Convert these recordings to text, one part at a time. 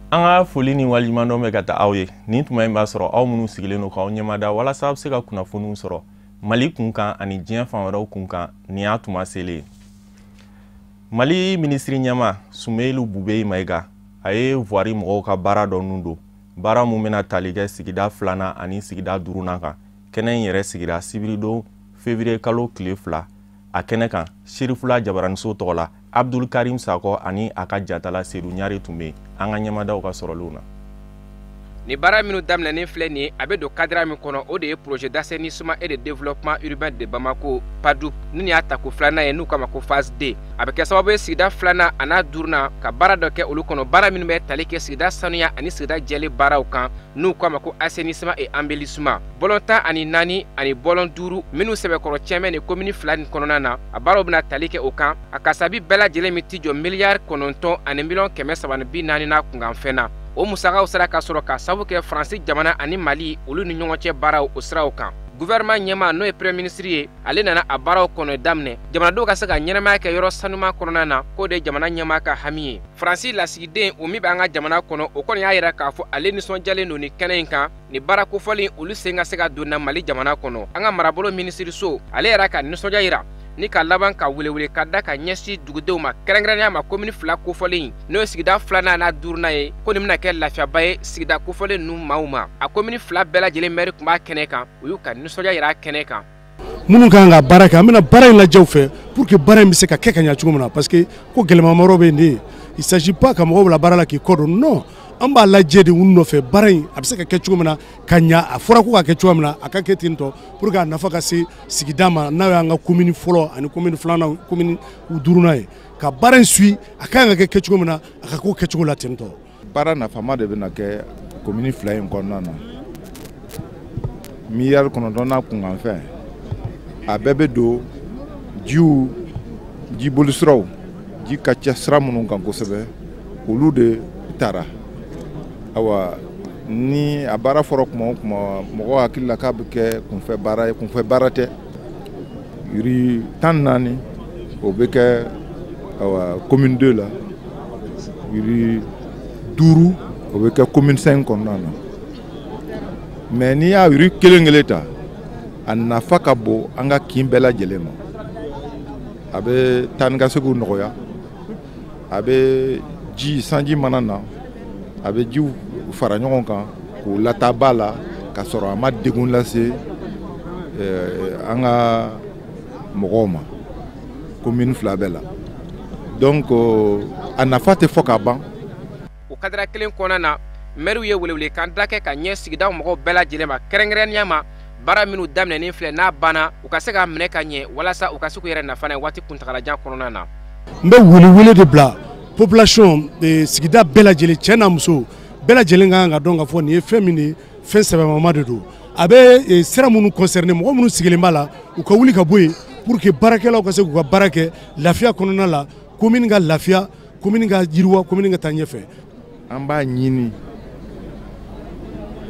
An ka foli ni waleɲumandɔn bɛ ka taa aw ye nin tuma in b'a sɔrɔ aw minnu sigilen don k'aw ɲɛmada walasa aw bɛ se ka kunnafoniw sɔrɔ Mali kun kan ani diɲɛ fan wɛrɛw kun kan. Nin y'a tuma selen ye. Mali minisiri ɲɛma Sumeyilu Bubeyi Mayiga, a ye voirie mɔgɔw ka baara dɔ nun don, baara mun bɛna tali kɛ sigida filanan ani sigida duurunan kan. Kɛnɛ in yɛrɛ sigira sibiridon février kalo tile 2. A kɛnɛ kan, Serifula Jabaraniso tɔgɔ la, Abdul Karim Sakɔ ani a ka jatala Sedu Ɲare tun bɛ yen. An ka ɲɛmadaw ka sɔrɔlenw na. Ni baara minnu daminɛnen filɛ nin ye, a bɛ don cadre min kɔnɔ, o de ye projet d'assainissement et de développement urbain de Bamako, PADU. Ni y'a tako filanan ye, n'u k'a ma ko phase 2. A bɛ kɛ sababu ye sigida filanan a n'a duurunan ka baara dɔ kɛ olu kɔnɔ, baara minnu bɛ tali kɛ sigida sanuya ani sigida jɛli baaraw kan, n'u k'a ma ko assainissement et embellissement. Bɔlɔn 14 ani bɔlɔn 5 minnu sɛbɛkɔrɔ cɛmɛ ni commune 2 nin kɔnɔna na, a baaraw bɛna tali kɛ o kan. A kasabi bɛɛ lajɛlen min ti jɔ 9 340 000 000 n'a kunkanfɛn na. O musakaw sera ka sɔrɔ ka sababu kɛ Faransi jamana ani Mali olu ni ɲɔgɔn cɛ baaraw o siraw kan. Gouvernement ɲɛmaa, n'o ye premier ministre ye, ale nana a baaraw kɔnɔ daminɛ jamanadenw ka se ka ɲɛnamaya kɛ yɔrɔ sanuman kɔnɔna na, k'o de ye jamana ɲɛmaa ka hami ye. Faransi lasigiden o min bɛ an ka jamana kɔnɔ, o kɔni y'a yira k'a fɔ ale nisɔndiyalen don ni kɛnɛ in kan, ni baara kofɔlen olu sen ka se ka don na Mali jamana kɔnɔ. An ka marabolo minisiriso, ale yɛrɛ ka nisɔndiya yira ni ka laban ka welewele ka da ka ɲɛsin dugudenw ma, kɛrɛnkɛrɛnnenya ma komini 2 kofɔlen, n'o ye sigida filanan n'a duurunan ye, ko nin bɛna kɛ lafiyaba ye sigida kofɔlen ninnu maaw ma. A komini 2 bɛɛ lajɛlen mɛri tun b'a kɛnɛ kan, u y'u ka nisɔndiya yira a kɛnɛ kan. Minnu kan ka baara kɛ, an bɛna baara in lajɛ u fɛ pour que baara in bɛ se ka kɛ ka ɲɛ cogo min na, parce que ko gɛlɛman yɔrɔ bɛ yen de. Il s'agit pas ka mɔgɔw bila baara la k'i kɔ don. Non, an b'a lajɛ de u nɔfɛ, baara in a bɛ se ka kɛ cogo min na ka ɲa. A fɔra ko ka kɛ cogo min na, a ka kɛ ten tɔ pour que a nafa ka se sigida ma, n'a y'an ka commune fɔlɔ ani commune filanan, commune duurunan ye. Ka baara in suit, a ka kan ka kɛ kɛcogo min na, a ka k'o kɛcogo la ten tɔ. Baara nafama de bɛna kɛ commune 2 in kɔnɔna na. 9 miliyari n'a kunkanfɛn, a bɛɛ bɛ don jiw, jiboli siraw, ji ka ca sira minnu kan kosɛbɛ, olu de taara. Awa, ni a baara fɔra kuma o kuma, mɔgɔw hakili la k'a bɛ kɛ kunfɛ baara ye. Kunfɛ baara tɛ. Rue 14, o bɛ kɛ awa commune 2 la, rue 5, o bɛ kɛ commune 5 kɔnɔna na. Mais n'i y'a rue kelen kelen ta, a nafa ka bon an ka kin bɛɛ lajɛlen ma. A bɛ taa ni ka seginw nɔgɔya, a bɛ ji, sanji mana na, a bɛ jiw fara ɲɔgɔn kan k'u lataa ba la, ka sɔrɔ a ma degun lase an ka mɔgɔw ma commune 2 bɛɛ la. Donc a nafa tɛ fɔ ka ban. O kadira kelen kɔnɔna na, mɛriw ye welewelekan da kɛ ka ɲɛ sigida mɔgɔw bɛɛ lajɛlen ma, kɛrɛnkɛrɛnnenya ma baara minnu daminɛnen filɛ n'a banna, u ka se ka minɛ ka ɲɛ walasa u ka se k'u yɛrɛ nafa n'a ye waati kuntagalajan kɔnɔna na. N bɛ welewele de bila population, sigida bɛɛ lajɛlen, cɛ n'a muso bɛɛ lajɛlen ka kan ka dɔn k'a fɔ nin ye fɛn min ye, fɛn sɛbɛmama de don. A bɛ sira minnu concerné, mɔgɔ minnu sigilen b'a la, u ka wuli ka bɔ yen pour que baarakɛlaw ka se k'u ka baara kɛ lafiya kɔnɔna la, commune ka lafiya, commune ka yiriwa, commune ka taa ɲɛfɛ. An b'a ɲini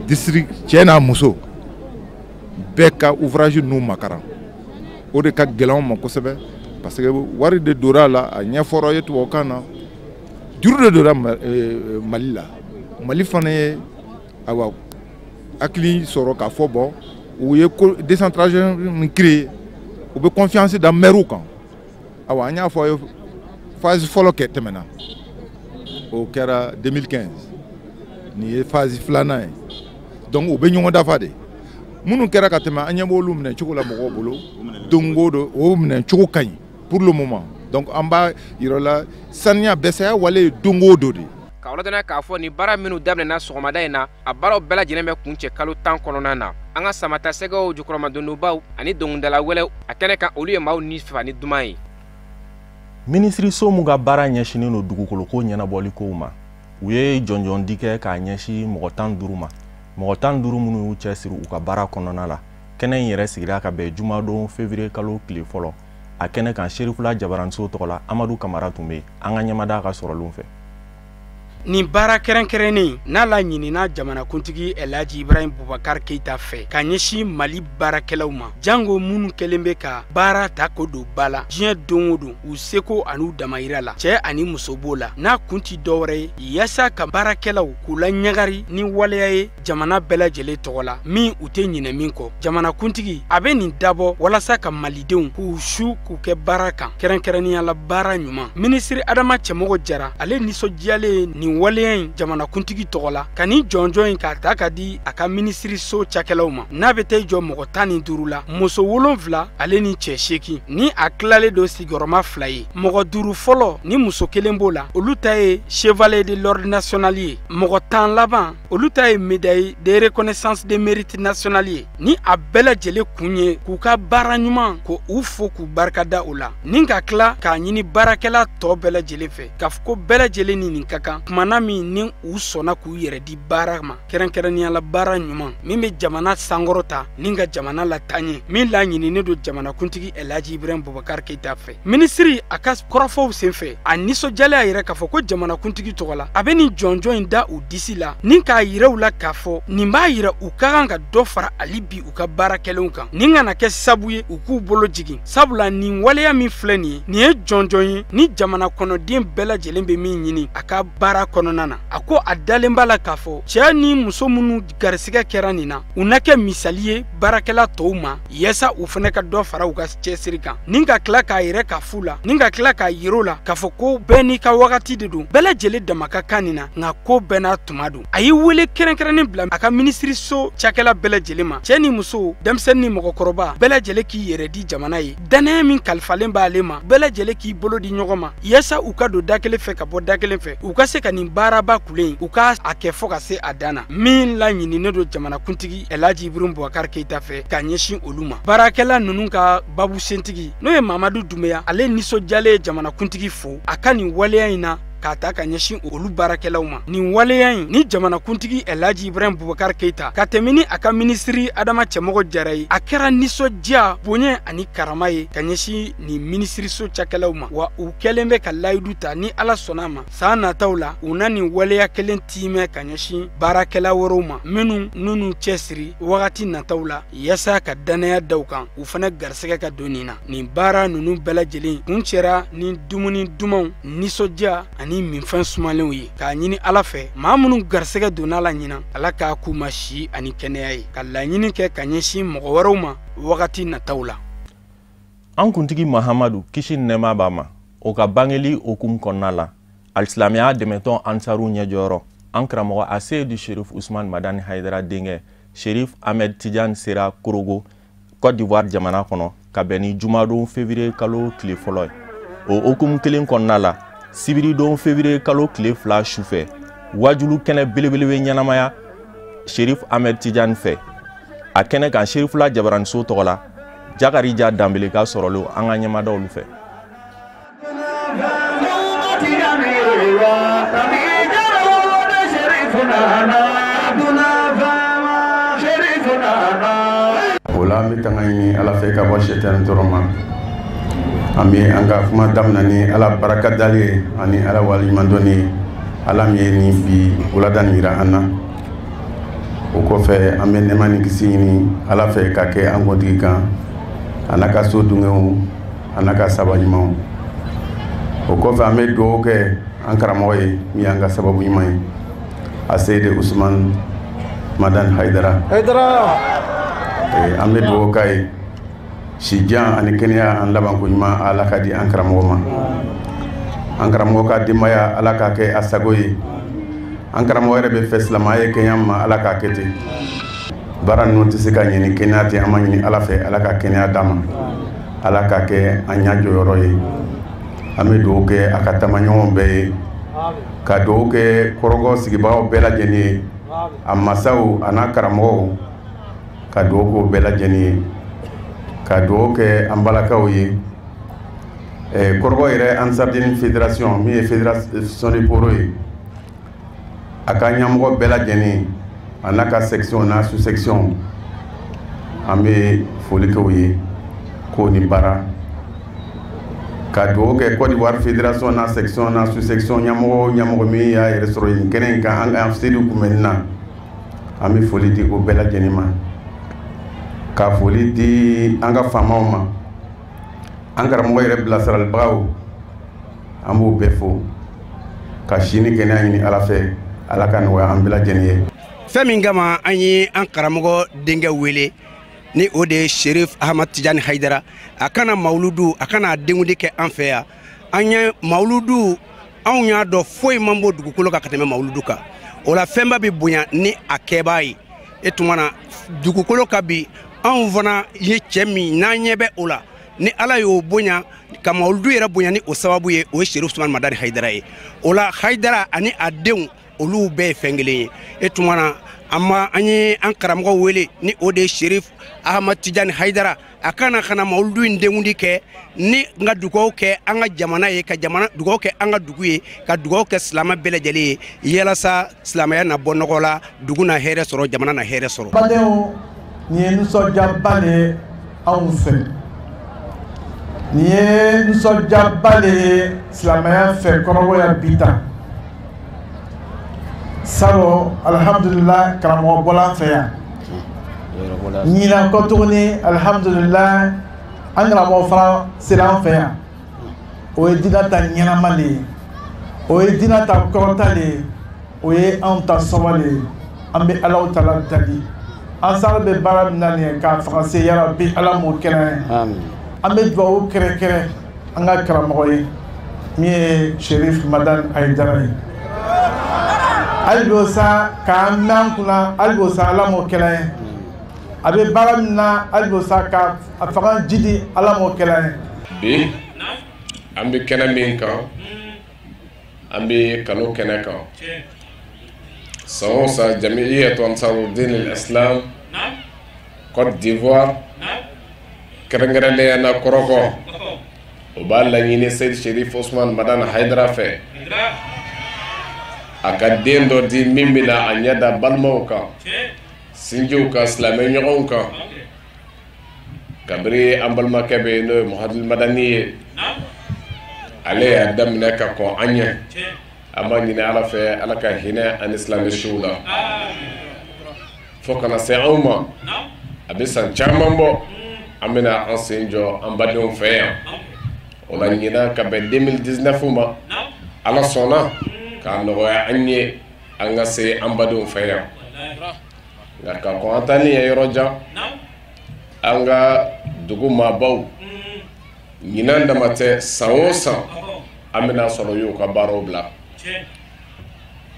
district cɛ n'a muso bɛɛ ka ouvrage ninnu makaran. O de ka gɛlɛn anw ma kosɛbɛ, parce que wari de donna a la. A ɲɛfɔra ye tubabukan na, juru de donna Mali la. Mali fana ye ayiwa hakili sɔrɔ k'a fɔ bɔn, u ye décentralisation min créé, u bɛ confiance da maire kan. Ayiwa, an y'a fɔ a ye, phase fɔlɔ kɛ tɛmɛna, o kɛra 2015, nin ye phase filanan ye. Donc u bɛ ɲɔgɔn dafa de. Minnu kɛra ka tɛmɛ, an ɲɛ b'olu minɛ cogo la mɔgɔw bolo don o don, o minɛ cogo ka ɲi pour le moment. Donc an b'a yira la, saniya bɛsɛya wale ye don o don de. Ka ladɔnniya k'a fɔ nin baara minnu daminɛna sɔgɔmada in na, a baaraw bɛɛ lajɛlen bɛ kuncɛ kalo 10 kɔnɔna na. An ka samatasɛgɛw jukɔrɔmadondobaw ani dɔnkilidala wɛrɛw a kɛnɛ kan, olu ye maaw ni fa ni duman ye. Minisiriso mun ka baara ɲɛsinnen don dugukoloko ɲɛnabɔli kow ma, u ye jɔnjɔn di kɛ k'a ɲɛsin mɔgɔ 15 ma, mɔgɔ 15 minnu y'u cɛsiri u ka baara kɔnɔna la. Kɛnɛ in yɛrɛ sigira ka bɛn jumadon février kalo tile 1. A kɛnɛ kan, Serifula Jabaranso tɔgɔ la, Amadu Kamara tun bɛ yen. An ka ɲɛmada ka sɔrɔlenw fɛ. Nin baara kɛrɛnkɛrɛnnen n'a laɲinina jamanakuntigi Elhaji Ibrahim Boubacar Keïta fɛ ka ɲɛsin Mali baarakɛlaw ma, jango minnu kɛlen bɛ ka baara ta ko don ba la diɲɛ don o don u seko an'u damayira la, cɛ ani muso b'o la, n'a kun ti dɔwɛrɛ ye yaasa ka baarakɛlaw k'u la ɲagari ni waleya ye jamana bɛɛ lajɛlen tɔgɔ la min u tɛ ɲinɛ min kɔ. Jamanakuntigi a bɛ nin dabɔ walasa ka malidenw k'u su k'u kɛ baara kan, kɛrɛnkɛrɛnnenya la baara ɲuman. Minisiri Adama Cɛmɔgɔ Jara ale nisɔndiyalen nin waleya in jamanakuntigi tɔgɔ la ka nin jɔnjɔn in k'a ta ka di a ka minisiriso cakɛlaw ma, n'a bɛ taa jɔ mɔgɔ 15 la, muso 7 ale ni cɛ 8, ni a tilalen don sigiyɔrɔma 2 ye. Mɔgɔ 5 fɔlɔ ni muso 1 b'o la, olu ta ye chevalier de l'ordre national ye. Mɔgɔ 10 laban olu ta ye médaille de reconnaissance de mérite national ye. Ni a bɛɛ lajɛlen kun ye k'u ka baara ɲuman ko u fo k'u barikada o la, ni ka tila k'a ɲini baarakɛla tɔ bɛɛ lajɛlen fɛ k'a fɔ ko bɛɛ lajɛlen ni nin ka kan kumana min ni u sɔnna k'u yɛrɛ di baara ma, kɛrɛnkɛrɛnnenya la baara ɲuman min bɛ jamana sankɔrɔta ni ka jamana lataaɲɛ, min laɲininen don jamanakuntigi Elhaji Ibrahim Boubacar Keïta fɛ. Minisiri a ka kɔrɔfɔw senfɛ a nisɔndiyalen y'a yira k'a fɔ ko jamanakuntigi tɔgɔ la a bɛ nin jɔnjɔn in da u disi la, ni k'a yira u la k'a fɔ nin b'a yira u ka kan ka dɔ fara hali bi u ka baara kɛlenw kan, nin kana kɛ sabu ye u k'u bolo jigin, sabula nin waleya min filɛ nin ye, nin ye jɔnjɔn ye ni jamana kɔnɔden bɛɛ lajɛlen bɛ min ɲini a ka baara kɔnɔna na. A ko a dalen b'a la k'a fɔ cɛ ni muso minnu garisigɛ kɛra nin na, u na kɛ misali ye baarakɛla tɔw ma yaasa u fana ka dɔ fara u ka cɛsiri kan, ni ka tila k'a yɛrɛ k'a f'u la, ni ka tila k'a yir'u la k'a fɔ ko bɛɛ n'i ka wagati de don, bɛɛ lajɛlen dama ka kan nin na, nka ko bɛɛ n'a tuma don. A y'i wele kɛrɛnkɛrɛnnen bila a ka minisiriso cakɛla bɛɛ lajɛlen ma, cɛ ni muso, denmisɛnnin ni mɔgɔkɔrɔba bɛɛ lajɛlen k'i yɛrɛ di jamana ye, danaya min kalifalen b'ale ma, bɛɛ lajɛlen k'i bolo di ɲɔgɔn ma yaasa u ka don da kelen fɛ ka bɔ da kelen fɛ, u ka se ka nin baaraba kulen u k'a kɛ fo ka se a dan na, min laɲininen don jamanakuntigi Elhaji Ibrahim Boubacar Keïta fɛ ka ɲɛsin olu ma. Baarakɛla ninnu ka babu sentigi n'o ye Mamadu Dunbiya, ale nisɔndiyalen ye jamanakuntigi fo a ka nin waleya in na k'a ta ka ɲɛsin olu baarakɛlaw ma. Nin waleya in ni jamanakuntigi Elhaji Ibrahim Boubacar Keïta ka tɛmɛ ni a ka minisiri Adama Cɛmɔgɔ Jara ye, a kɛra nisɔndiya, bonya ani karama ye ka ɲɛsin nin minisiriso cakɛlaw ma, wa u kɛlen bɛ ka layidu ta ni Ala sɔnna ma san nataw la u na nin waleya kelen tiimɛ ka ɲɛsin baarakɛla wɛrɛw ma minnu n'u cɛsiri wagati nataw la yaasa ka danaya da u kan, u fana garisɛgɛ ka don nin na. Nin baara ninnu bɛɛ lajɛlen kun cɛra ni dumuni dumanw, nisɔndiya ani minfɛn sumalenw ye, k'a ɲini Ala fɛ maa minnu garisɛgɛ donna la ɲinan, Ala k'a k'u ma si ani kɛnɛya ye, ka laɲini kɛ ka ɲɛsin mɔgɔ wɛrɛw ma wagati nataw la. An kuntigi Mahamadu kisi ni nɛɛma b'a ma, o ka bangeli hukumu kɔnɔna la, alisilamɛya dɛmɛtɔn Ansaru ɲɛjɔyɔrɔ an karamɔgɔ Aseyidu Sherif Usman Madani Hayidara denkɛ Sherif Ahmed Tidiane sera Korogo, Côte d'Ivoire jamana kɔnɔ ka bɛn ni jumadon février kalo tile fɔlɔ ye. O hukumu kelen kɔnɔna la, sibiridon février kalo tile 2 sufɛ, wajulu kɛnɛ belebele bɛ ɲɛnamaya Sherif Ahmed Tidiane fɛ. A kɛnɛ kan Sherifula Jabaraniso tɔgɔ la, Jakarija Danbele ka sɔrɔlen an ka ɲɛmada olu fɛ. O la an bɛ tanga ɲini Ala fɛ ka bɔ sɛtani tɔɔrɔ ma. An bɛ an ka kuma daminɛ ni Ala barika dali ye ani Ala waleɲumandɔnni ye, Ala min ye nin bi wulada nin yira an na. O kɔfɛ an bɛ nɛɛma ni kisi ɲini Ala fɛ ka kɛ an kuntigi kan, a n'a ka so dungew, a n'a ka saba ɲumanw. O kɔfɛ an bɛ dugawu kɛ an karamɔgɔ ye min y'an ka sababu ɲuman ye, Aseyidu Usman Madani Hayidara. An bɛ dugawu k'a ye si jan ani kɛnɛya an labanko ɲuman Ala ka di an karamɔgɔ ma. An karamɔgɔ ka denbaya Ala k'a kɛ a sago ye. An karamɔgɔ yɛrɛ bɛ fɛ silamɛya ye kɛnɛya ma, Ala k'a kɛ ten. Baara ninnu tɛ se ka ɲɛ ni kɛnɛya tɛ, an ma ɲini Ala fɛ Ala ka kɛnɛya d'a ma, Ala k'a kɛ an ɲɛ jɔyɔrɔ ye. An bɛ dugawu kɛ a ka taamaɲɔgɔnw bɛɛ ye, ka dugawu kɛ Kɔrɔgɔ sigibagaw bɛɛ lajɛlen ye, a masaw a n'a karamɔgɔw, ka dugawu k'o bɛɛ lajɛlen ye, ka dugawu kɛ an balakaw ye. Kɔrɔgɔ yɛrɛ Ansardine Fédération min ye fédération de poro ye, a ka ɲɛmɔgɔ bɛɛ lajɛlen a n'a ka section n'a sous section, an bɛ foli kɛ u ye k'o ni baara. Ka dugawu kɛ Côte d'Ivoire fédération n'a section n'a sous section ɲɛmɔgɔ o ɲɛmɔgɔ min y'a yɛrɛ sɔrɔ yen kɛnɛ in kan, an ka seliw kunbɛnni na, an bɛ foli di o bɛɛ lajɛlen ma, ka foli di an ka faamaw ma, an karamɔgɔ yɛrɛ bilasiralibagaw, an b'o bɛɛ fo, ka si ni kɛnɛya ɲini Ala fɛ, Ala ka nɔgɔya an bɛɛ lajɛlen ye. Fɛn min kama an ye an karamɔgɔ denkɛ wele, ni o de ye Sherif Ahmad Tijani Hayidara, a kana mawuludu, a kana denkundi kɛ an fɛ yan. An ye mawuludu, anw y'a dɔn foyi man bɔ dugukolo kan ka tɛmɛ mawuludu kan. O la fɛnba bɛ bonya ni a kɛbaa ye. E tuma na dugukolo ka bi, anw fana ye cɛ min n'an ɲɛ bɛ o la, ni Ala y'o bonya ka mawuludu yɛrɛ bonya ni o sababu ye, o ye Sherif Usman Madani Hayidara ye. O la Hayidara ani a denw, olu bɛɛ ye fɛn kelen ye. E tuma na an ma an ye an karamɔgɔ wele, ni o de ye Sherif Ahmad Tijani Hayidara, a kana ka na mawuludu in denkundi kɛ, ni n ka dugawu kɛ an ka jamana ye, ka jamana dugawu kɛ an ka dugu ye, ka dugawu kɛ silamɛ bɛɛ lajɛlen ye, yalasa silamɛya na bɔ nɔgɔ la, dugu na hɛrɛ sɔrɔ, jamana na hɛrɛ sɔrɔ. Badenw, nin ye nisɔndiyaba de ye anw fɛ, nin ye nisɔndiyaba de ye silamɛya fɛ kɔrɔbɔ yan bi tan. Sabo alhamdulillah, karamɔgɔ bɔla an fɛ yan. Ɲinan kɔ tuguni, alhamdulillah, an karamɔgɔ fana sera an fɛ yan. O ye diinɛ ta ɲɛnama de ye, o ye diinɛ ta kɔrɔta de ye, o ye anw ta sɔmɔ de ye. An bɛ Alahu taala dali, an sara bɛ baara min na nin ye k'a faga se, yarabi Ala m'o kɛnɛ ye. An bɛ dugawu kɛrɛkɛrɛ an ka karamɔgɔ ye min ye Sherif Madani Hayidara ye. Hali bi o sa k'an mɛn an kunna, hali bi o sa Ala m'o kɛlɛ ye. A bɛ baara min na, hali bi o sa ka a fanga jidi, Ala m'o kɛlɛ ye. Bi an bɛ kɛnɛ min kan, an bɛ kanu kɛnɛ kan. San o san, Jamiyatu Ansarudin al-Islam Côte d'Ivoire, kɛrɛnkɛrɛnnenya na Kɔrɔkɔ, o b'a laɲini Seyidi Sherif Usman Madani Hayidara fɛ, a ka den dɔ di min bɛna a ɲɛ da balimaw kan, sinjiw kan, silamɛ ɲɔgɔnw kan. Kabiri an balimakɛ bɛ yen, n'o ye Muhadil Madani ye, ale y'a daminɛ ka kɔn an ɲɛ. An b'a ɲini Ala fɛ, Ala ka hinɛ ani silamɛ siw la, fo kana se anw ma. A bɛ san caman bɔ, an bɛna an sen jɔ an badenw fɛ yan. O la ɲinan ka bɛn 2019 ma, Ala sɔnna k'a nɔgɔya an ye an ka se an badenw fɛ yan. Nka ka kɔn an taali ye yɔrɔ jan, an ka dugu maabaw, ɲinan dama tɛ, san o san an bɛna sɔrɔ y'u ka baaraw bila.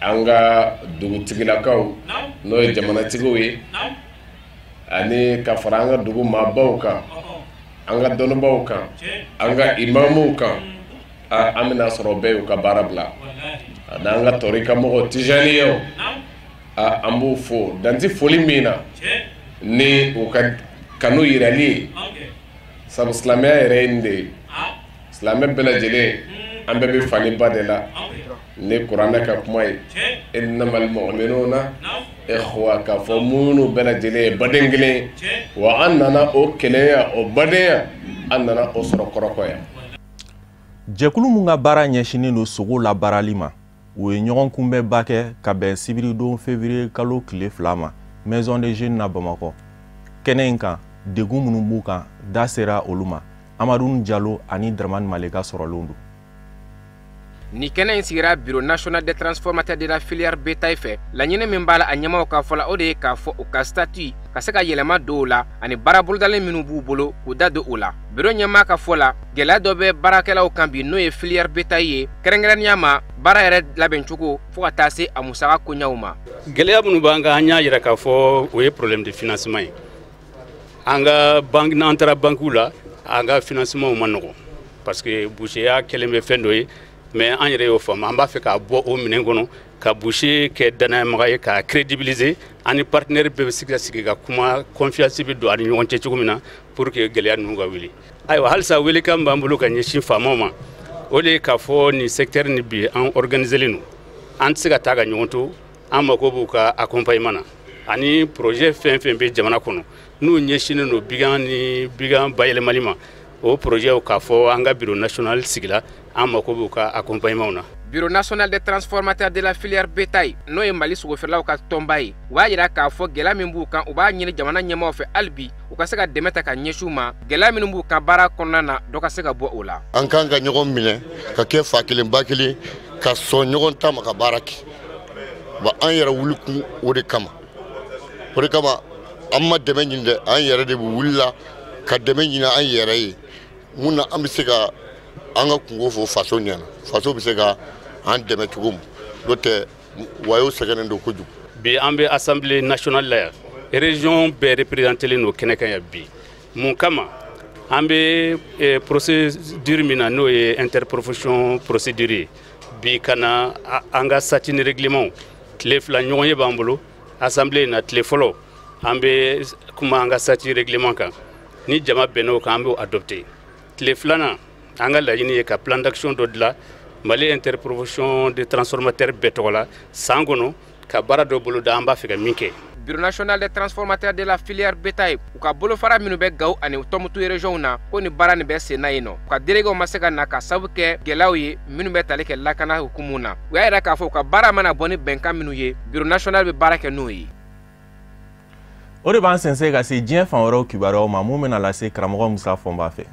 An ka dugutigilakaw, n'o ye jamanatigiw ye, ani ka fara an ka dugu maabaw kan, an ka dɔnnibaw kan, an ka imamuw kan, an bɛna sɔrɔ bɛɛ y'u ka baara bila. Ani an ka tɔrika mɔgɔw, tijaniyaw, an b'u fo danti foli min na ni u ka kanu yirali ye. Sabu silamɛya yɛrɛ ye nin de ye. Silamɛ bɛɛ lajɛlen, an bɛɛ bɛ fani ba de la ni kuranɛ ka kuma ye, innamal mu'minuna ikhwa, k'a fɔ minnu bɛɛ lajɛlen ye baden kelen ye. Wa an nana o kelenya, o badenya, an nana o sɔrɔ Kɔrɔkɔ yan. Jɛkulu mun ka baara ɲɛsinnen don sogo labaarali ma, u ye ɲɔgɔn kunbɛnba kɛ ka bɛn sibiridon février kalo tile 2 ma, Maison des Jeunes na Bamakɔ. Kɛnɛ in kan, degun minnu b'u kan, da sera olu ma. Amadu Jalo ani Dramane Maleka sɔrɔlenw don. Ni kɛnɛ in sigira Bureau national des transformateurs de la filière bétail fɛ. Laɲini min b'a la, a ɲɛmaw ka fɔ la, o de ye k'a fɔ u ka statut ka se ka yɛlɛma don o la, ani baara bolodalen minnu b'u bolo, k'u da don o la. Bureau ɲɛmaa ka fɔ la, gɛlɛya dɔ bɛ baarakɛlaw kan bi, n'o ye filière bétail ye, kɛrɛnkɛrɛnnenya ma baara yɛrɛ labɛncogo fo ka taa se a musaka koɲaw ma. Gɛlɛya minnu b'an kan, an y'a yira k'a fɔ o ye problème de financement ye. An ka banque, n'an taara banques la, an ka financement ma nɔgɔn, parce que boucher kɛlen bɛ fɛn dɔ ye. Mais an yɛrɛ y'o faamu, an b'a fɛ k'a bɔ o minɛn kɔnɔ, ka boucher kɛ danayamaga ye, k'a crédibiliser, ani partenaire bɛɛ bɛ se ka sigi ka kuma, confiance bɛ don a ni ɲɔgɔn cɛ cogo min na, pour que gɛlɛya ninnu ka wuli. Ayiwa, halisa welekan b'an bolo ka ɲɛsin faamaw ma, o de ye k'a fɔ nin secteur nin bi an organiselen don, an tɛ se ka taa ka ɲɔgɔn to, an mako b'u ka accompagnement na. Ani projet fɛn fɛn bɛ jamana kɔnɔ n'u ɲɛsinnen don bigan ni bigan bayɛlɛmali ma, O projet k'a fɔ an ka bureau national sigila, an mako b'u ka accompagnement na. Bureau national des transformateurs de la filière bétail, n'o ye Mali sogofeerelaw ka tɔnba ye, u b'a yira k'a fɔ gɛlɛya min b'u kan, u b'a ɲini jamana ɲɛmaaw fɛ hali bi u ka se ka dɛmɛ ta ka ɲɛsin u ma, gɛlɛya minnu b'u ka baara kɔnɔna na, dɔ ka se ka bɔ o la. An kan ka ɲɔgɔn minɛ ka kɛ fa kelen ba kelen, ka sɔn ɲɔgɔn ta ma, ka baara kɛ. Wa an yɛrɛ wuli kun o de kama, o de kama an ma dɛmɛ ɲini dɛ, an yɛrɛ de bɛ wuli la ka dɛmɛ ɲini an yɛrɛ ye. Mun na an bɛ se ka an ka kungo fɔ faso ɲɛna, faso bɛ se ka an dɛmɛ cogo min, n'o tɛ wayo sɛgɛnnen don kojugu. Bi an bɛ assemblée nationale la yan, région bɛɛ représentélen don kɛnɛ kan yan bi. Mun kama an bɛ procédure min na, n'o ye interprofession procédure ye, bi ka na an ka statut ni règlement tile 2 ɲɔgɔn ye b'an bolo assemblée na. Tile fɔlɔ an bɛ kuma an ka statut règlement kan, ni jama bɛnn'o kan an b'o adopté. Tile 2nan an ka laɲini ye ka plan d'action dɔ dilan Mali interprofession de transformateur bɛɛ tɔgɔ la san kɔnɔ, ka baara dɔ boloda an b'a fɛ ka min kɛ. Bureau national des transformateurs de la filière bétail, u ka bolofara minnu bɛ Gawo ani Tɔnbukutu région na, ko ni baara nin bɛ sen na yen nɔ, u ka délégués ma se ka na ka sababu kɛ gɛlɛyaw ye minnu bɛ tali kɛ lakana hukumu na. U y'a yira k'a fɔ u ka baara mana bɔ ni bɛnkan minnu ye, bureau national bɛ baara kɛ n'o ye. O de b'an sɛnsɛn ka se diɲɛ fan wɛrɛw kibaruyaw ma, mun bɛna lase karamɔgɔ Musa Fɔnba fɛ.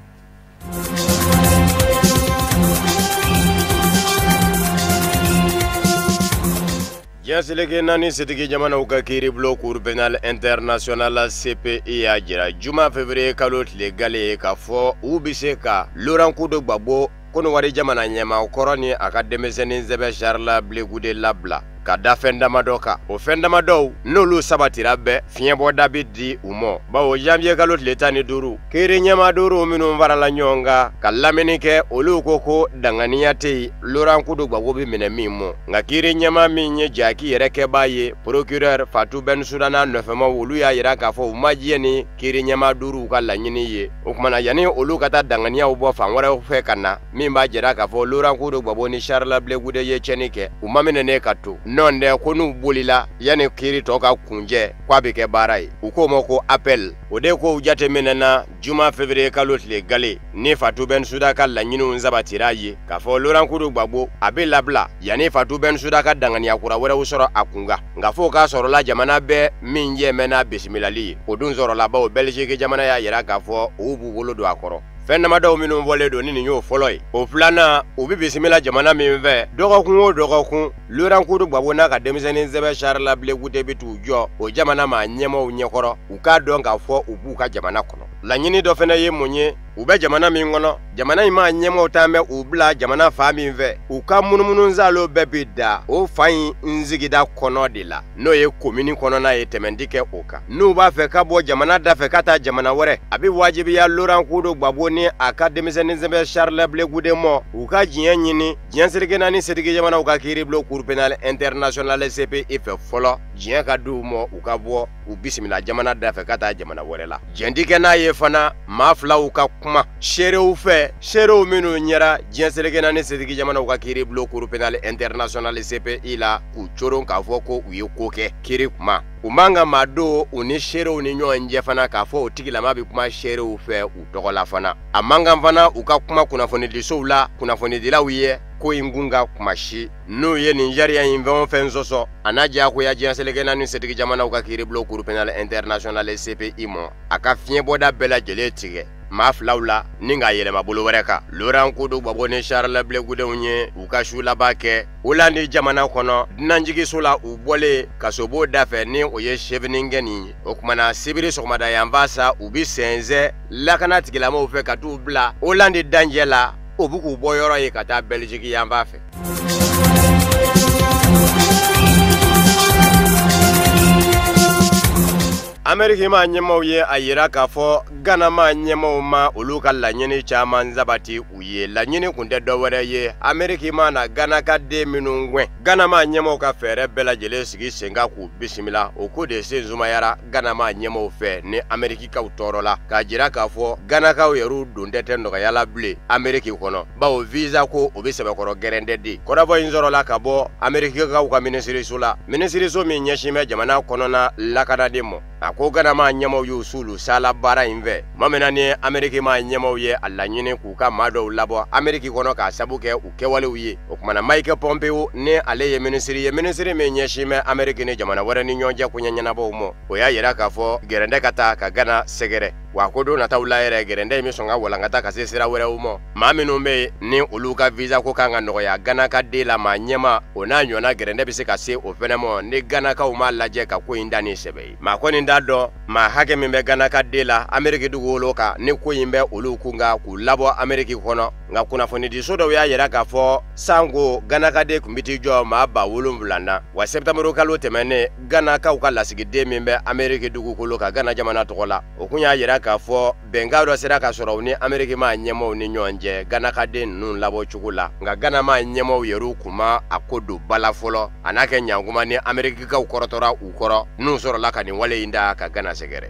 Diɲɛ seleke naani setigi jamanaw ka kiiribulon Cour pénale internationale CPI y'a jira juma février kalo tile gale ye k'a fɔ u bɛ se ka Laurent Kudo Gbagbo, Kɔnɔwari jamana ɲɛmaa kɔrɔ, ni a ka denmisɛnnin sɛbɛ Charles Blé Goudé labila ka da fɛn damadɔ kan. O fɛn damadɔw n'olu sabatira bɛɛ, fiɲɛbɔda bɛ di u ma, bawo janvier kalo tile 15 kiiri ɲɛmaa duuru minnu farala ɲɔgɔn kan ka lamɛnni kɛ, olu ko ko danganiya tɛ yen Laurent Kudo Gbagbo bɛ minɛ min mɔ. Nka kiiri ɲɛmaa min ye jaki yɛrɛ kɛbaa ye, procureur Fatou Bensouda n'a nɔfɛmaw, olu y'a yira k'a fɔ u ma diɲɛ ni kiiri ɲɛmaa duuru ka laɲini ye. O kumana yanni olu ka taa danganiyaw bɔ fan wɛrɛw fɛ ka na, min b'a jira k'a fɔ Laurent Kudo Gbagbo ni Charles Blé Goudé ye tiɲɛni kɛ, u ma minɛ ka to nɔn dɛ, ko n'u bolila yanni kiiri tɔ ka kunjɛ k'a bɛ kɛ baara ye. U k'o ma ko appel. O de kow jateminɛna juma février kalo tile gale ni Fatou Bensouda ka laɲiniw sabatira ye k'a fɔ Laurent Kudo Gbagbo a bɛ labila yanni Fatou Bensouda ka danganiya kura wɛrɛw sɔrɔ a kun kan. Nka f'o k'a sɔrɔla jamana bɛɛ min jɛmɛ n'a bisimilali ye, o dun sɔrɔla bawo Belgique jamana y'a yira k'a fɔ u b'u bolo don a kɔrɔ. Fɛn damadɔw minnu fɔlen don ni nin y'o fɔlɔ ye. O filanan, u bɛ bisimila jamana min fɛ dɔgɔkun o dɔgɔkun, Laurent Kudo Gbagbo n'a ka denmisɛnnin sɛbɛ Charles Blé Goudé bɛ t'u jɔ o jamana maa ɲɛmaaw ɲɛkɔrɔ, u k'a dɔn k'a fɔ u b'u ka jamana kɔnɔ. Laɲini dɔ fana ye mun ye? U bɛ jamana min kɔnɔ, jamana in maa ɲɛmaaw t'an bɛ u bila jamana fan min fɛ, u ka munumunusaalo bɛɛ bɛ da o fan in sigida kɔnɔ de la, n'o ye komini kɔnɔna ye, tɛmɛn ti kɛ o kan. N'u b'a fɛ ka bɔ jamana da fɛ ka taa jamana wɛrɛ, a bɛ wajibiya Laurent Kudo Gbagbo ni a ka denmisɛnnin sɛbɛ Charles Blé Goudé mɔ, u ka diɲɛ ɲini diɲɛ seleke naani setigi jamanaw ka kiiribulon Cour pénale internationale CPI fɛ fɔlɔ, diɲɛ ka di u mɔ u ka bɔ u bisimila jamana da fɛ ka taa jamana wɛrɛ la. Diɲɛ ti kɛ n'a ye fana maa filaw ka kuma seerew fɛ, seerew minnu ɲɛra diɲɛ seleke naani setigi jamanaw ka kiiribulon Cour pénale internationale CPI la, k'u coron k'a fɔ ko u ye ko kɛ kiiri kuma. U man ka maa don u ni seerew ni ɲɔgɔn cɛ fana k'a fɔ o tigilama bɛ kuma seerew fɛ u tɔgɔ la fana. A man kan fana u ka kuma kunnafonidisow la, kunnafonidilaw ye ko in kun ka kuma si. N'u ye nin sariya in fɛn o fɛn sɔsɔ, a n'a diyagoya diɲɛ seleke naani setigi jamanaw ka kiiribulon Cour pénale internationale CPI mɔ, a ka fiɲɛbɔda bɛɛ lajɛlen tigɛ maa filaw la ni k'a yɛlɛma bolo wɛrɛ kan. Laurent Kudo Gbagbo ni Charles Blé Goudéw ye u ka su laban kɛ Hollande jamana kɔnɔ dunanjiginso la, u bɔlen kasobon da fɛ ni o ye Scheveningen ye. O kumana sibiri sɔgɔmada yanfan sa, u bɛ sɛnsɛn lakana tigilamɔgɔw fɛ ka t'u bila Hollande danjɛ la, o bɛ k'u bɔ yɔrɔ ye ka taa Belgique yanfan fɛ. Ameriki maa ɲɛmaaw ye a yira k'a fɔ Ghana maa ɲɛmaaw ma olu ka laɲini caman sabati u ye. Laɲini kun tɛ dɔwɛrɛ ye, Ameriki ma na Ghana ka den minnu gɛn, Ghana maa ɲɛmaaw ka fɛɛrɛ bɛɛ lajɛlen sigi sen kan k'u bisimila. O ko de sen sumayara Ghana maa ɲɛmaaw fɛ ni Amerikikaw tɔɔrɔ la, k'a jira k'a fɔ Ghanakaw yɛrɛw don tɛ nɔgɔya la bilen Ameriki kɔnɔ, bawo visa ko o bɛ sɛbɛkɔrɔ gɛrɛntɛ de. Kɔrɔfɔ in sɔrɔla ka bɔ Amerikikaw ka minisiriso la, minisiriso min ɲɛsin bɛ jamana kɔnɔna lakanaden ma. A ko Gana maa ɲɛmaw y'u sulu sala baara in fɛ tuma min na ni Ameriki maa ɲɛmaw ye a laɲini k'u ka maa dɔw labɔ Ameriki kɔnɔ k'a sabu kɛ u kɛwalew ye. O kumana Mike Pompeo ni ale ye minisiri ye, minisiri min ɲɛsin bɛ Ameriki ni jamana wɛrɛ ni ɲɔgɔn cɛ koɲɛ ɲɛnabɔw ma, o y'a yira k'a fɔ gɛrɛndɛ ka taa ka Gana sɛgɛrɛ. Wa ko don nataw la yɛrɛ, gɛrɛndɛ in bɛ sɔn ka walankata ka se sira wɛrɛw ma. Maa minnu bɛ yen ni olu ka visa ko kan ka nɔgɔya Gana ka den la maa ɲɛma, o n'a ɲɔgɔnna gɛrɛndɛ bɛ se ka se o fɛnɛ ma ni Ganakaw m'a lajɛ ka ko in da ni sɛbɛ ye. Maa kɔni t'a dɔn maa hakɛ min bɛ Gana ka den la Ameriki dugukolo kan ni ko in bɛ olu kun kan k'u labɔ Ameriki kɔnɔ. Nka kunnafonidiso dɔw y'a yira k'a fɔ sanko Gana ka den tun bɛ t'i jɔ maa 7000 na. Wa septembre kalo tɛmɛnen, Ganakaw ka lasigiden min bɛ Ameriki dugukolo kan Gana jamana tɔgɔ la, o kun y'a yira k'a fɔ bɛnkan dɔ sera ka sɔrɔ u ni Ameriki maa ɲɛmaw ni ɲɔgɔn cɛ Gana ka den ninnu labɔ cogo la. Nka Gana maa ɲɛmaw yɛrɛw kun ma a ko don ba la fɔlɔ, a n'a kɛ ɲankuma ni Amerikikaw kɔrɔtɔra u kɔrɔ n'u sɔrɔla ka nin wale in da ka Gana sɛgɛrɛ.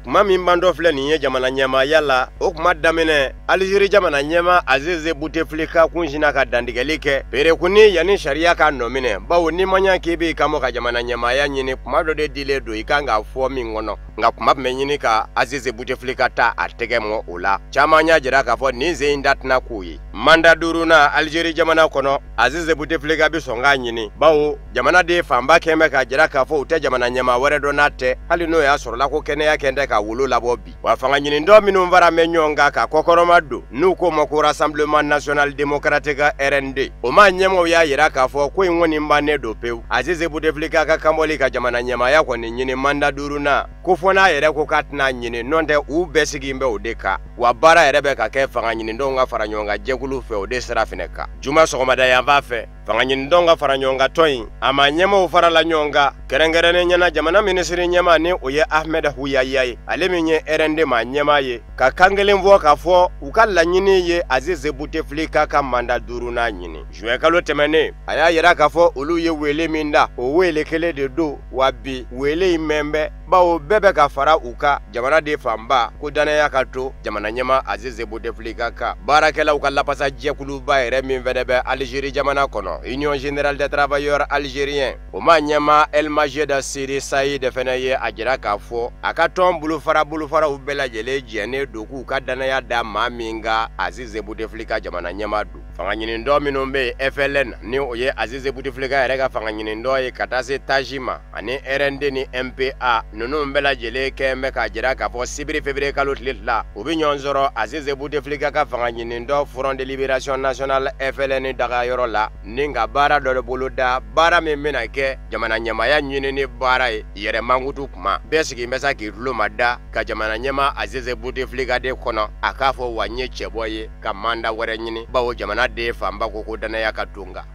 Kuma min bandɔ filɛ nin ye jamana ɲɛmaaya la, o kuma daminɛ Alizeri jamana ɲɛma Aziz Bouteflika kun sinna ka dantigɛli kɛ perekunni yanni sariya ka nɔ minɛ, bawo n'i ma ɲɛ k'i b'i kanbɔ ka jamana ɲɛmaaya ɲini, kuma dɔ de dilen don i kan k'a fɔ min kɔnɔ. Nka kuma tun bɛ ɲini ka Aziz Bouteflika ta a tɛgɛ mɔ o la. Caman y'a jira k'a fɔ nin sen in da tɛna k'o ye. Mandat duurunan Alizeri jamana kɔnɔ, Aziz Bouteflika bɛ sɔn k'a ɲini, bawo jamanaden fanba kɛn bɛ k'a jira k'a fɔ u tɛ jamana ɲɛmaa wɛrɛ dɔn n'a tɛ, hali n'o y'a sɔrɔla ko kɛnɛya kɛn tɛ ka wolo labɔ bi. Wa fanga ɲinitɔ minnu fara bɛ ɲɔgɔn kan ka kɔkɔrɔma don n'u k'o ma ko Rassemblement National Démocratique RND, o maa ɲɛmaaw y'a jira k'a fɔ ko in kɔni bannen don pewu. Aziz Bouteflika ka kanbɔli ka jamana ɲɛmaaya kɔni ɲini mandat duurunan, ko fɔ n'a yɛrɛ ko k'a tɛna ɲini, n'o tɛ u bɛɛ sigi bɛ o de kan. Wa baara yɛrɛ bɛ ka kɛ fanga ɲinitɔnw ka fara ɲɔgɔn kan jɛkulu fɛ o de sira fɛnɛ kan. Juma sɔgɔmada yanfan fɛ, fanga ɲinitɔnw ka fara ɲɔgɔn kan tɔn in a maa ɲɛmaaw farala ɲɔgɔn kan, kɛrɛnkɛrɛnnen ɲɛna jamana minisiri ɲɛmaa ni o ye Ahmed Ouyahia ye, ale min ye RND maa ɲɛmaa ye, ka kan kelen fɔ k'a fɔ u ka laɲini ye Aziz Bouteflika ka mandat duurunan ɲini. Juin kalo tɛmɛnen, a y'a yira k'a fɔ olu ye wele min da, o wele kelen de don. Wa bi wele in mɛn bɛ, bawo bɛɛ bɛ ka fara u kan jamanaden fanba ko danaya ka to jamana ɲɛmaa Aziz Bouteflika kan. Baarakɛlaw ka lapasa jɛkuluba yɛrɛ min fɛnɛ bɛ Alizeri jamana kɔnɔ, Union Générale des Travailleurs Algériens, o maa ɲɛmaa El Majed Sidi Saïd fɛnɛ ye a jira k'a fɔ a ka tɔn bolofaraw bɛɛ lajɛlen jɛnnen don k'u ka danaya da maa min kan Aziz Bouteflika jamana ɲɛmaa don. Fanga ɲinitɔ minnu bɛ yen FLN ni o ye Aziz Bouteflika yɛrɛ ka fanga ɲinitɔ ye ka taa se TAJ ma ani RND ni MPA, ninnu bɛɛ lajɛlen kɛn bɛ k'a jira k'a fɔ sibiri février kalo tile 2 u bɛ ɲɔgɔn sɔrɔ Aziz Bouteflika ka fanga ɲinitɔ Front de Libération Nationale FLN dagayɔrɔ la ni ka baara dɔ de boloda, baara min bɛna kɛ jamana ɲɛmaaya ɲinini baara ye yɛrɛ mankutu kuma. Bɛɛ sigi bɛ sa k'i tulo ma da ka jamana ɲɛmaa Aziz Bouteflika de kɔnɔ a k'a fɔ wa n ye cɛbɔ ye ka mandat wɛrɛ ɲini, bawo jamana den fanba ko ko danaya ka to n kan.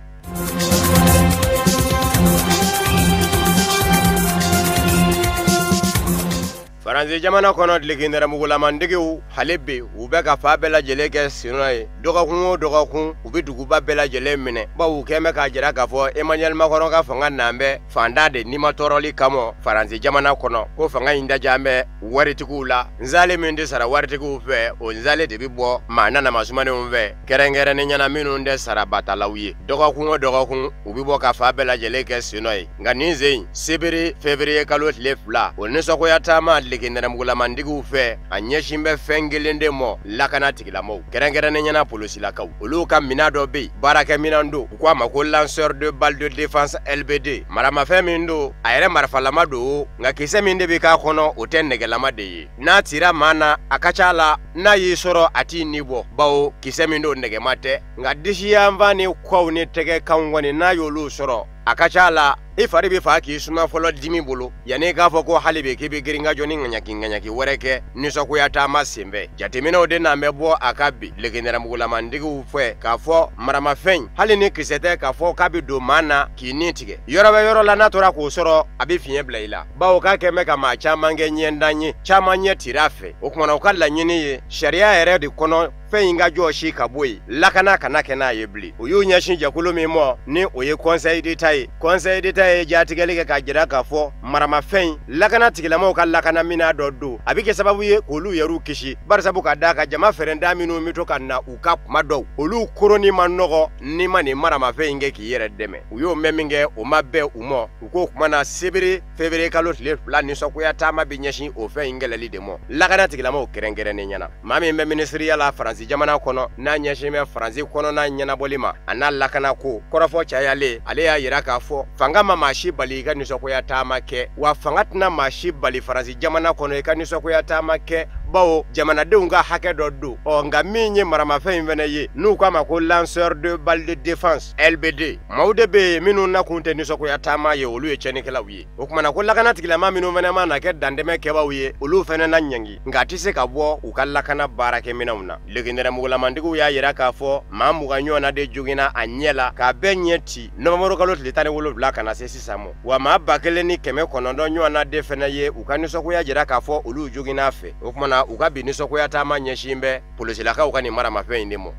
Faransi jamana kɔnɔ, duloki nɛrɛmugulamantigiw hali bi u bɛ ka fa bɛɛ lajɛlen kɛ sinɔ ye. Dɔgɔkun o dɔgɔkun u bɛ duguba bɛɛ lajɛlen minɛ, bawo u kɛn bɛ k'a jira k'a fɔ Emmanuel Macron ka fanga nan bɛ fantan de nimatɔɔrɔli kama Faransi jamana kɔnɔ, ko fanga in dajan bɛ waritigiw la. Nzale min tɛ sara waritigiw fɛ, o nzale de bɛ bɔ maa nanamasumanenw fɛ, kɛrɛnkɛrɛnnen ɲɛna minnu tɛ sarabatalaw ye. Dɔgɔkun o dɔgɔkun u bɛ bɔ ka fa bɛɛ lajɛlen kɛ sinɔ ye. Nka nin sen sibiri février kalo tile 2, o nisɔngoya taama duloki nɛrɛmugulamantigiw fɛ a ɲɛsin bɛ fɛn kelen de ma, lakana tigilamɔgɔw, kɛrɛnkɛrɛnnen ɲɛna polosilakaw. Olu ka minɛn dɔ bɛ yen, baarakɛminɛn don, u k'a ma ko lanceur de balle de défense LBD. Maramafɛn min don, a yɛrɛ marifalama don, nka kisɛ min de bɛ k'a kɔnɔ o tɛ nɛgɛlama de ye. N'a cira maa na, a ka ca la n'a y'i sɔrɔ a t'i ni bɔ, bawo kisɛ min don nɛgɛma tɛ. Nka disi yanfan ni kɔw ni tɛgɛkanw kɔni n'a y'olu sɔrɔ, a ka ca la i fari bɛ fa k'i suma fɔlɔ dimi bolo yanni k'a fɔ ko hali bi k'i bɛ girin ka jɔ ni ŋaɲaki wɛrɛ kɛ nisɔngoya taama senfɛ. Jateminɛw de n'an bɛ bɔ a ka bi duloki nɛrɛmugulamantigiw fɛ k'a fɔ maramafɛn hali ni kisɛ tɛ k'a fɔ k'a bɛ don maa na k'i ni tigɛ. Yɔrɔ bɛ yɔrɔ la n'a tora k'o sɔrɔ a bɛ fiɲɛ bila i la, bawo k'a kɛn bɛ ka maa caman kɛ ɲɛndan ye, caman ɲɛ tira a fɛ. O kumana u ka laɲini ye sariya yɛrɛ de kɔnɔ fɛn in ka jɔsi ka bɔ yen, lakana kana kɛ n'a ye bilen. U y'u ɲɛsin jɛkulu min ma ni o ye Conseil d'État ye. Conseil d'État Minisiriya ye jatigɛli kɛ k'a jira k'a fɔ maramafɛn lakana tigilamaw ka lakana minɛn dɔ don, a bɛ kɛ sababu ye k'olu yɛrɛw kisi, barisabu ka d'a kan jama fɛrɛnda minnu bɛ to ka na u ka kuma dɔw olu koroni ma nɔgɔ n'i ma nin maramafɛn in kɛ k'i yɛrɛ dɛmɛ. U y'o mɛn min kɛ o ma bɛn u ma, u k'o kuma na sebere février kalo tile 2 nisɔngoya taama bɛ ɲɛsin o fɛn in kɛlɛli de ma lakana tigilamaw kɛrɛnkɛrɛnnen ɲɛna. Maa min bɛ minisiriya la Faransi jamana kɔnɔ n'a ɲɛsin bɛ Faransi kɔnɔna ɲɛnabɔli ma a n'a lakana ko kɔrɔfɔ cayalen, ale y'a yira k'a fɔ fanga ma maa si bali i ka nisɔngoya taama kɛ, wa fanga tɛna maa si bali Faransi jamana kɔnɔ i ka nisɔngoya taama kɛ, bawo jamanadenw ka hakɛ dɔ don. Ɔ nka min ye maramafɛn in fɛnɛ ye n'u k'a ma ko lanceur de balle de défense LBD, maaw de bɛ yen minnu nakun tɛ nisɔngoya taama ye, olu ye tiɲɛnikɛlaw ye. O kumana ko lakana tigilama minnu fɛnɛ ma na kɛ dantɛmɛ kɛbaw ye, olu fɛnɛ na ɲangi, nka a tɛ se ka bɔ u ka lakana baarakɛminɛnw na. Legenɛrɛmugulamantigiw y'a yira k'a fɔ maa 20 ɲɔgɔnna de joginna a ɲɛ la k'a bɛɛ ɲɛ ci novembre kalo tile 17 ka na se sisan ma, wa maa 1900 ɲɔgɔnna de fɛnɛ ye u ka nisɔngoya jira k'a fɔ olu joginna a fɛ. O kumana u ka bi nisɔngoya taama ɲɛsin bɛ polisilakaw ka nin maramafɛn in de ma.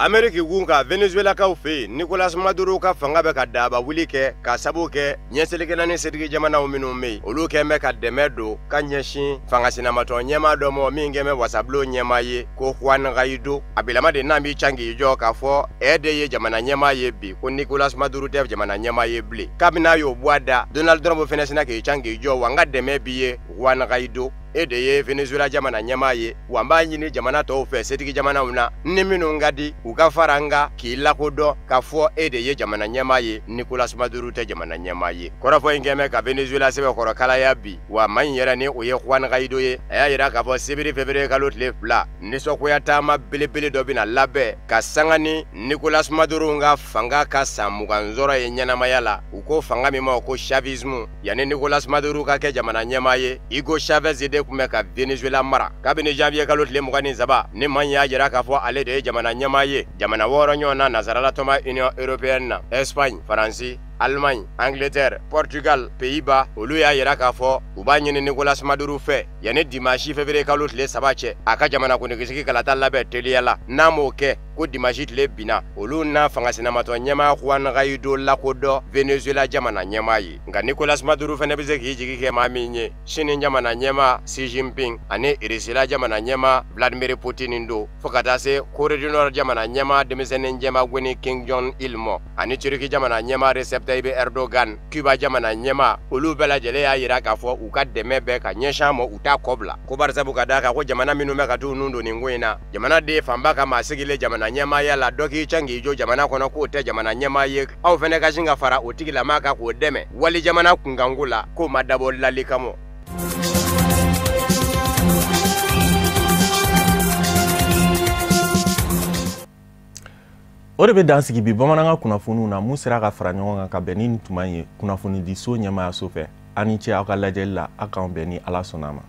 Ameriki gun ka Venezuelakaw fɛ yen, Nicolas Maduro ka fanga bɛ ka daba wuli kɛ k'a sabu kɛ ɲɛselikɛla ni setigi jamanaw minnu bɛ yen, olu kɛn bɛ ka dɛmɛ don ka ɲɛsin fanga sinamatɔn ɲɛmaa dɔ ma min kɛn bɛ wasabulon ɲɛmaa ye ko Juan Guaido. A bilama de n'an b'i can k'i jɔ k'a fɔ e de ye jamana ɲɛmaa ye bi, ko Nicolas Maduro tɛ jamana ɲɛmaa ye bilen. Kabini n'a y'o bɔ a da, Donald Trump fɛnɛ sina k'i can k'i jɔ, wa n ka dɛmɛ b'i ye Juan Guaido, e de ye Venezuela jamana ɲɛmaa ye, wa n b'a ɲini jamana tɔw fɛ setigi jamanaw na ni minnu ka di u ka fara n kan k'i lakodɔn k'a fɔ e de ye jamana ɲɛmaa ye, Nicolas Maduro tɛ jamana ɲɛmaa ye. Kɔrɔfɔ in kɛn bɛ ka Venezuela sɛbɛkɔrɔ kalaya bi, wa maa in yɛrɛ ni o ye Juan Guaido ye, a y'a yira k'a fɔ sebiri février kalo tile 2 nisɔngoya taama belebele dɔ bɛna labɛn ka sanga ni Nicolas Maduro ka fanga ka san 20 sɔrɔ ye ɲɛnamaya la. U ko fanga min ma ko Chavisme, yanni Nicolas Maduro ka kɛ jamana ɲɛmaa ye, Hugo Chavez de tun bɛ ka Venezuela mara kabini janvier kalo tile 23 ni maa in y'a jira k'a fɔ ale de ye jamana ɲɛmaa ye. Jamana 6 ɲɔgɔn na nansarala tɔnba Union européenne na, Espagne, Faransi, Allemagne, Angleterre, Portugal, Pays-Bas, olu y'a yira k'a fɔ u b'a ɲini Nicolas Maduro fɛ yanni dimanche février kalo tile 3 cɛ a ka jamana kuntigisigi kalata labɛn teliya la. N'a m'o kɛ ko dimanche tile binna, olu n'a fanga sinamatɔn ɲɛmaa Juan Guaido lakodɔn Venezuela jamana ɲɛmaa ye. Nka Nicolas Maduro fɛnɛ bɛ se k'i jigi kɛ maa min ye, Sini jamana ɲɛmaa Xi Jinping ani Irisila jamana ɲɛmaa Vladimir Poutine don, fo ka taa se Corée du Nord jamana ɲɛmaa denmisɛnnin jɛma gweni Kim Jong Il ma ani Turki jamana ɲɛmaa Recep Tayyip Erdogan, Cuba jamana ɲɛmaa, olu bɛɛ lajɛlen y'a yira k'a fɔ u ka dɛmɛ bɛ ka ɲɛsin a ma, u t'a kɔ bila. Ko barisabu ka d'a kan ko jamana minnu bɛ ka t'u nun don nin ko in na, jamana den fanba ka maa sigilen jamana ɲɛmaaya la, dɔ k'i can k'i jɔ jamana kɔnɔ k'o tɛ jamana ɲɛmaa ye, aw fɛnɛ ka sin ka fara o tigilamaa kan k'o dɛmɛ wali jamana kunkanko la, k'o ma dabɔ lali kama. O de bɛ dan sigi bi bamanankan kunnafoniw na mun sera ka fara ɲɔgɔn kan ka bɛn ni nin tuma in ye kunnafonidiso ɲɛmaayaso fɛ. A ni ce aw ka lajɛli la, aw k'an bɛn ni Ala sɔnna a ma.